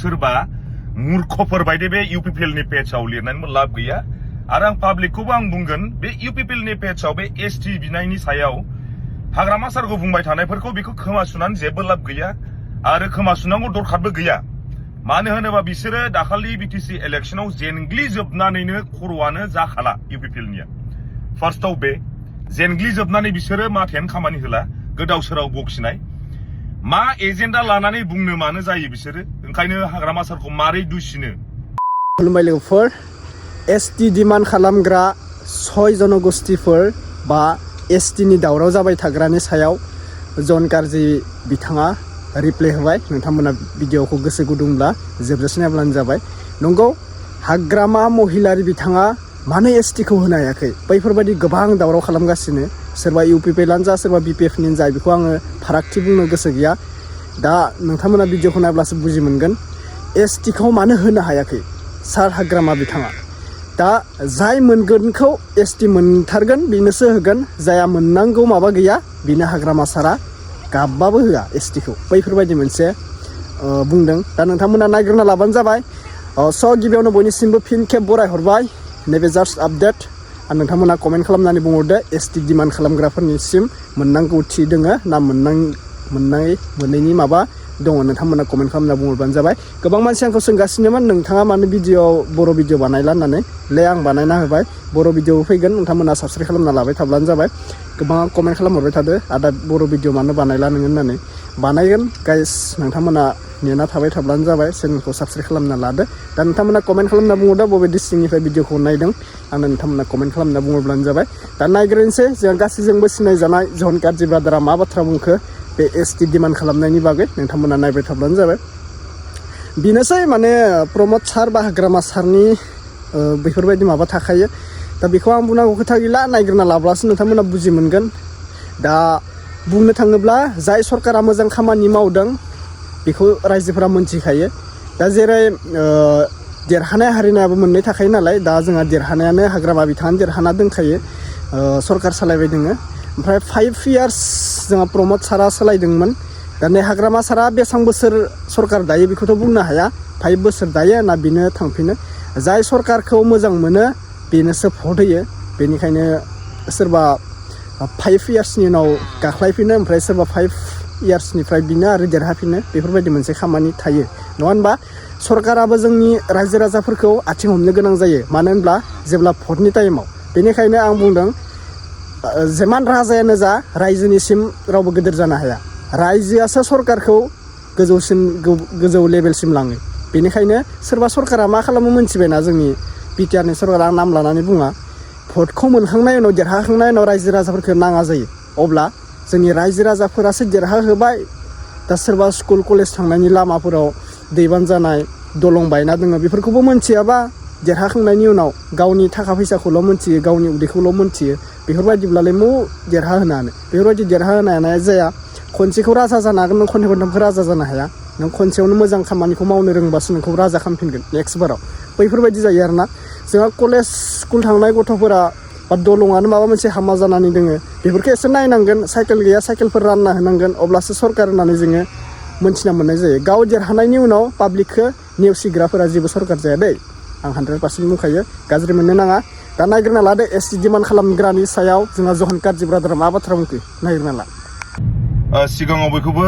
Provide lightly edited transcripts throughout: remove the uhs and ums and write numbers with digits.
सोरबा मूर्खफोर बायदि बे इउपिपिएलनि पेजआव लिरनानै लाब गैया आरो आं पाब्लिकखौबो आं बुंगोन बे इउपिपिएलनि पेजआव बे एसटि बिनायनि सायाव हाग्रामा सारखौ बुंबाय थानायफोरखौ बेखौ खोमा सुनानै जेबो लाब गैया आरो खोमा सुनांगौ दरखारबो गैया। मानो होनोबा बिसोरो दाखालि बिटिसि इलेक्शनाव जेनग्लिजोबनानैनो खर'आनो जाखाला इउपिपिएलनिया। फार्स्टआव बे जेनग्लिजोबनानै बिसोरो माथायानो खामानि होला, गोदाव सोराव बखिनाय मा एजेन्डा लानानै बुंनो मानो जायो बिसोरो, ओंखायनो हाग्रामा सारखौ मारै दुसिनो। खुलुमबाय लोगोफोर, एसटि डिमान्ड खालामग्रा 6 जनगोष्ठीफोर बा एसटिनि दावराव जाबाय थाग्रानि सायाव जन गारजि बिथाङा रिप्लाइ होबाय। नोंथांमोना भिडिअखौ गोसो गुदुंब्ला जोबजासिम नायब्लानो जाबाय। नंगौ, हाग्रामा महिलारि बिथाङा मानो एसटिखौ होनो हायाखै, बैफोरबायदि गोबां दावराव खालामगासिनो, सोरबा इउपिपिएलआनो जा सोरबा बिपिएफनि जा, बेखौ आङो फारागथि बुंनो गोसो गैया। दा नोंथांमोना भिडिअखौ नायब्लासो बुजि मोनगोन एसटिखौ मानो होनो हायाखै सार हाग्रामा बिथाङा। दा जाय मोनगोनखौ एसटि मोनथारगोन बेनोसो होगोन, जाया मोननांगौ माबा गैया बेनो हाग्रामा सारा गाबबाबो होआ एसटिखौ, बैफोरबायदि मोनसे बुंदों। दा नोंथांमोना नायग्रोना लाबानो जाबाय। स' गिबियावनो बयनिसिमबो फिन खेब बराय हरबाय। नैबे जास्ट आपडेट आरो नोंथांमोना कमेन्ट खालामनानै बुंहरदो एसटि डिमान्ड खालामग्राफोरनिसिम मोननांगौथि दोङो ना मोननायनि माबा दङ, नोंथांमोना कमेन्ट खालामना बुंहरबानो जाबाय। गोबां मानसि आंखौ सोंगासिनोमोन नोंथाङा मानो बर' भिडिअ बानायला होननानै। आं बानायना होबाय, बर' भिडिअ फैगोन, नोंथांमोना साबस्क्राइब खालामना लाबाय थाब्लानो जाबाय। गोबाङा कमेन्ट खालामहरबाय थादो आदा बर' भिडिअ मानो बानायला नोङो होननानै। बानायगोन गाइस, नोंथांमोना नेना थाबाय थाब्लानो जाबाय, चेनेलखौ साबस्क्राइब खालामना लादो। दा नोंथांमोना कमेन्ट खालामना बुंहरदो बबे डिस्ट्रिक्टनिफ्राय भिडिअखौ नायदों, आंनो नोंथांमोना कमेन्ट खालामना बुंहरब्लानो जाबाय। दा नायग्रोनोसै जों गासैजोंबो सिनायजानाय जन गारजि ब्रादारा मा बाथ्रा बुंखो बे एसटि डिमान्ड खालामनायनि बागै, नोंथांमोना नायबाय थाब्लानो जाबाय। बेनोसै माने प्रमद सार बा हाग्रामा सारनि बेफोरबायदि माबा थाखायो। दा बेखौ आं बुंनांगौ खोथा गैला, नायग्रोना लाब्लासो नोंथांमोना बुजि मोनगोन। दा बुंनो थाङोब्ला जाय सरकारा मोजां खामानि मावदों बेखौ रायजोफोरा मोनथिखायो। दा जेरै देरहानाय हारिनायाबो मोननै थाखायो नालाय, दा जोंहा देरहानायानो हाग्रामा बिथाङानो देरहाना दोनखायो, सरकार सालायबाय दोङो। ओमफ्राय 5 इयार्स जोंहा प्रमद सारा सालायदोंमोन। दा नै हाग्रामा सारा बेसेबां बोसोर सरकार दायो बेखौथ' बुंनो हाया, 5 बोसोर दायो ना बेनो थांफिनो। जाय सरकारखौ मोजां मोनो बेनोसो भट होयो, बेनिखायनो सोरबा 5 इयार्सनि उनाव गाख्लायफिनो, ओमफ्राय सोरबा 5 इयार्सनिफ्राय बिनो आरो देरहाफिनो, बेफोरबायदि मोनसे खामानि थायो, नङा होनबा? सरकाराबो जोंनि रायजो राजाफोरखौ आथिं हमनो गोनां जायो, मानो होनब्ला जेब्ला भटनि टाइमाव। बेनिखायनो आं बुंदों जेमान राजायानो जा रायजोनिसिम रावबो गिदिर जानो हाया, रायजोआसो सरकारखौ गोजौ लेभेलसिम लाङो। बेनिखायनो सोरबा सरकारा मा खालामो मोनथिबायना, जोंनि बिटिआरनि सरकारा नाम लानानै बुङा, भटखौ मोनखांनायनि उनाव देरहाखांनायनि उनाव रायजो राजाफोरखौ नाङा जायो। अब्ला जोंनि रायजो राजाफोरासो देरहाहोबाय। दा सोरबा स्कुल कलेज थांनायनि लामाफोराव दैबान जानाय, दलं बायना दोङो, बेफोरखौबो मोनथियाबा देरहाखांनायनि उनाव गावनि थाखा फैसाखौल' मोनथियो, गावनि उदैखौल' मोनथियो, बेफोरबायदिब्लालाय देरहाहोनानो, बेफोरबायदि देरहाहोनाया जाया। खनसेखौ राजा जानो हागोन, नों खननै खनथामखौ राजा जानो हाया। नों खनसेयावनो मोजां खामानिखौ मावनो रोंबासो नोंखौ राजा खालामफिनगोन नेक्स्ट बाराव, बैफोरबायदि जायो आरोना। जोंहा कलेज स्कुल थांनाय गथ'फोरा बा दलङानो माबा मोनसे हामा जानानै दोङो, बेफोरखौ एसे नायनांगोन। साइकेल गैया, साइकेलफोर रानना होनांगोन, अब्लासो सरकार होननानै जोङो मोनथिना मोननाय जायो। गाव देरहानायनि उनाव पाब्लिकखौ नेवसिग्राफोरा जेबो सरकार जाया दै, आं 100% बुंखायो, गाज्रि मोननो नाङा। दा नायग्रोना लादो एसटि डिमान्ड खालामग्रानि सायाव जोंहा जन गारजि ब्रादारा मा बाथ्रा बुंखो, नायग्रोना ला। सिगाङाव बयखौबो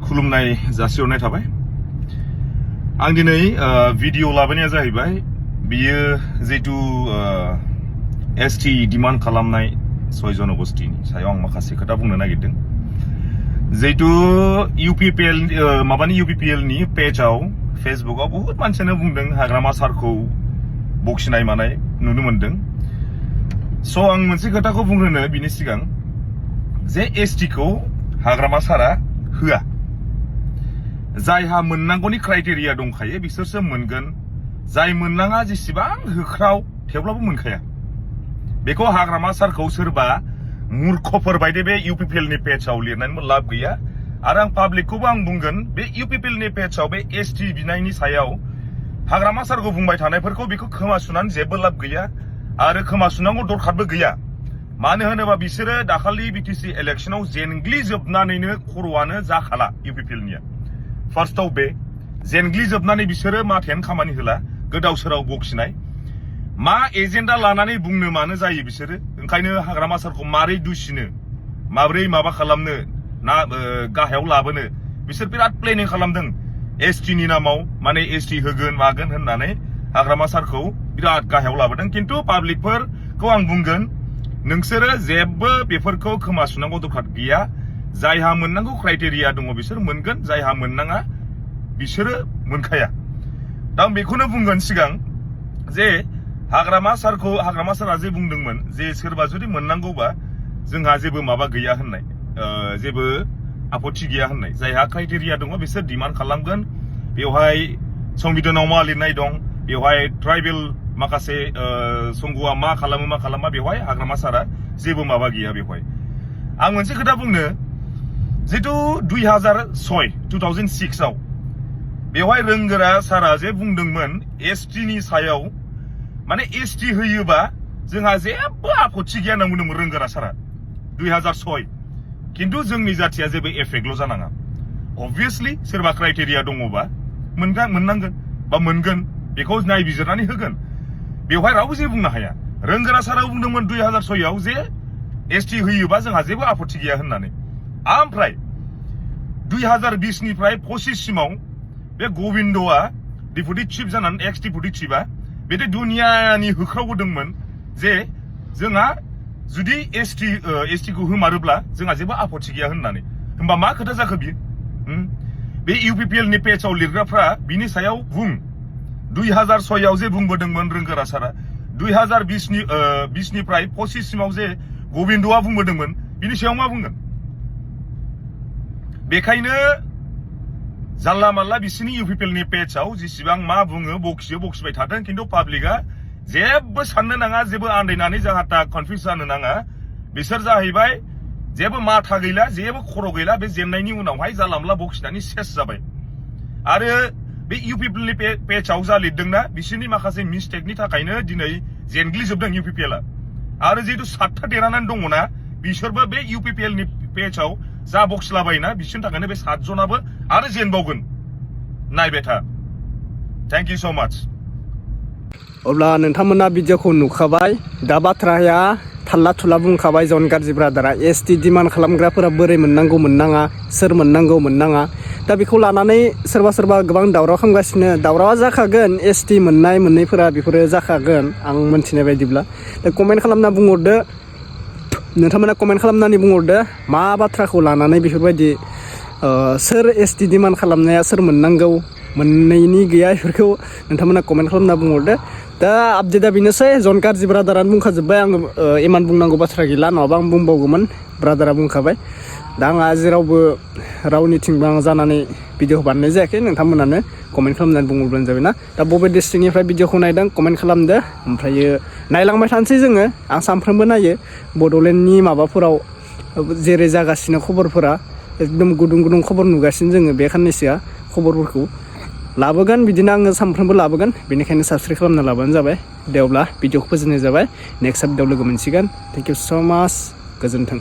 खुलुमनाय जासिहरनाय थाबाय। आं दिनै भिडिअ लाबोनाया जाहैबाय, बियो जिहेतु एसटि डिमान्ड खालामनाय 6 जनगोष्ठीनि सायाव आं माखासे खोथा बुंनो नागिरदों। जिहेतु इउपिपिएलनि पेजआव फेसबुकआव बुहुत मानसियानो बुंदों हाग्रामा सारखौ बखिनाय मानाय नुनो मोनदों। स' आं मोनसे खोथाखौ बुंग्रोनो बिनि सिगां, जे एसटिखौ हाग्रामा सारा होआ। जायहा मोननांगौनि क्राइटेरिया दंखायो बिसोरसो मोनगोन, जाय मोननाङा जेसेबां होख्राव थेवब्लाबो मोनखाया। बेखौ हाग्रामा सारखौ सोरबा मूर्खफोर बायदि बे इउपिपिएलनि पेजआव लिरनानै लाब गैया आरो आं पाब्लिकखौबो आं बुंगोन बे इउपिपिएलनि पेजआव बे एसटि बिनायनि सायाव हाग्रामा सारखौ बुंबाय थानायफोरखौ बेखौ खोमा सुनानै जेबो लाब गैया आरो खोमा सुनांगौ दरखारबो गैया। मानो होनोबा बिसोरो दाखालि बिटिसि इलेक्शनाव जेनग्लिजोबनानैनो खर'आनो जाखाला इउपिपिएलनिया। फार्स्टआव बे जेनग्लिजोबनानै बिसोरो माथायानो खामानि होला गोदाव सोराव बखिनाय मा एजेन्डा लानानै बुंनो मानो जायो बिसोरो ओंखायनो हाग्रामा सारखौ मारै दुसिनो माब्रै माबा खालामनो ना गाहायाव लाबोनो बिसोर बिराद प्लेनिं खालामदों एसटि नि नामाव माने एसटि होगोन मागोन होननानै हाग्रामा सारखौ बिराद गाहायाव लाबोदों खिन्थु पाब्लिकफोरखौ आं बुंगोन नोंसोरो जेबो बेफोरखौ खोमा सुनांगौ दरखार गैया जायहा मोननांगौ क्राइटेरिया दङ बिसोर मोनगोन जायहा मोननाङा बिसोरो मोनखाया दा आं बेखौनो बुंगोन सिगां जे हाग्रामा सारा जे बुंदोंमोन जे सोरबा जुदि मोननांगौबा जोंहा जेबो माबा गैया होननाय जेबो आपत्ति गैया होननाय जायहा क्राइटेरिया दङ बिसोर डिमान्ड खालामगोन बेवहाय संबिधानाव मा लिरनाय दं बेवहाय ट्राइबेल माखासे संघआ मा खालामा बेवहाय हाग्रामा सारा जेबो माबा गैया बेवहाय आं मोनसे खोथा बुंनो जितु 2006 आव बेवहाय रोंगोरा सारा जे बुंदोंमोन एसटि नि सायाव माने एसटि होयोबा जोंहा जेबो आपत्ति गैया होनना बुंदोंमोन रोंगोरा सारा 2006 खिन्थु जोंनि जाथिया जेबो एफेक्टल' जानाङा अबभियासलि सोरबा क्राइटेरिया दङबा मोननांगोन बा मोनगोन बेखौ नायबिजिरनानै होगोन बेवहाय रावबो जेबो बुंनो हाया रोंगोरा सारा बुंदोंमोन 2006 आव जे एसटि होयोबा जोंहा जेबो आपत्ति गैया होननानै ओमफ्राय 2020 निफ्राय 25 सिमाव बे गबिन्दआ डिपुटि चिफ जानानै एक्स डिपुटि चिफआ बे दुनियानि होख्रावबोदोंमन जे जोंहा जुदि एसटि खौ होमारोब्ला जोंहा जेबो आपत्ति गैया होननानै होमबा मा खोथा जाखो बियो बे इउपिपिएल नि पेजआव लिरग्राफ्रा बिनि सायाव बुं 2006 आव जे बुंबोदोंमोन रोंगोरा सारा 2020 निफ्राय 25 सिमाव जे गबिन्दआ बुंबोदोंमोन बिनि सायाव मा बुंगोन बेखायनो जानला मानला बिसिनि इउपिपिएल नि पेजआव जेसेबां मा बुङो बखिबाय थादों खिन्थु पाब्लिकआ जेबो साननो नाङा जेबो आन्दायनानै जाहाथा कनफिउज जानो नाङा बिसोर जाहैबाय जेबो माथा गैला जेबो खर' गैला बे जेननायनि उनावहाय जानला मानला बखिनानै सेस जाबाय आरो बे इउपिपिएल नि पेजआव जा लिरदोंना बिसोरनि माखासे मिस्टेकनि थाखायनो दिनै जेनग्लिजोबदों इउपिपिएलआ आरो जिहेतु 7था देरहानानै दङना बिसोरबो बे इउपिपिएल नि पेजआव जा बक्सलाबायना बिसोरनि थाखायनो बे 7 जनाबो आरो जेनबावगोन नायबाय था थेंक इउ सो माच अब्ला नोंथांमोना भिडिअखौ नुखाबाय दा बाथ्राया थाल्ला थुला बुंखाबाय जन गारजि ब्रादारा एसटि डिमान्ड खालामग्राफोरा बोरै मोननांगौ मोननाङा सोर मोननांगौ मोननाङा दा बेखौ लानानै सोरबा गोबां दावराव खालामगासिनो दावरावा जाखागोन एसटि मोननाय मोननैफोरा बेफोरो जाखागोन आं मोनथिनाय बायदिब्ला दा कमेन्ट खालामना बुंहरदो नोंथांमोना कमेन्ट खालामनानै बुंहरदो मा बाथ्राखौ लानानै बेफोरबायदि सोर एसटि डिमान्ड खालामनाया सोर मोननांगौ मोननैनि गैया बेफोरखौ नोंथांमोना कमेन्ट खालामना बुंहरदो दा आपडेटआ बेनोसै जन गारजि ब्रादारानो बुंखाजोब्बाय आङो इमान बुंनांगौ बाथ्रा गैला नङाबा आं बुंबावगौमोन ब्रादारा बुंखाबाय दा आंहा जेरावबो रावनिथिंबो आं जानानै भिडिअ बानायनाय जायाखै नोंथांमोनानो कमेन्ट खालामनानै बुङोब्लानो जाबाय ना दा बबे डिस्ट्रिक्टनिफ्राय भिडिअखौ नायदों कमेन्ट खालामदो ओमफ्रायो नायलांबाय थानोसै जोङो आं सानफ्रोमबो नायो बड'लेण्डनि माबाफोराव जेरै जागासिनो खबरफोरा एकदम गुदुं खबर नुगासिनो जोङो बे खाननैसोआ खबरफोरखौ लाबोगोन बिदिनो आङो सानफ्रोमबो लाबोगोन बेनिखायनो साबस्क्राइब खालामना लाबानो जाबाय दे अब्ला भिडिअखौ फोजोबनाय जाबाय नेक्स्ट भिडिअ लोगो मोनसिगोन थेंक इउ स' माच गोजोन्थों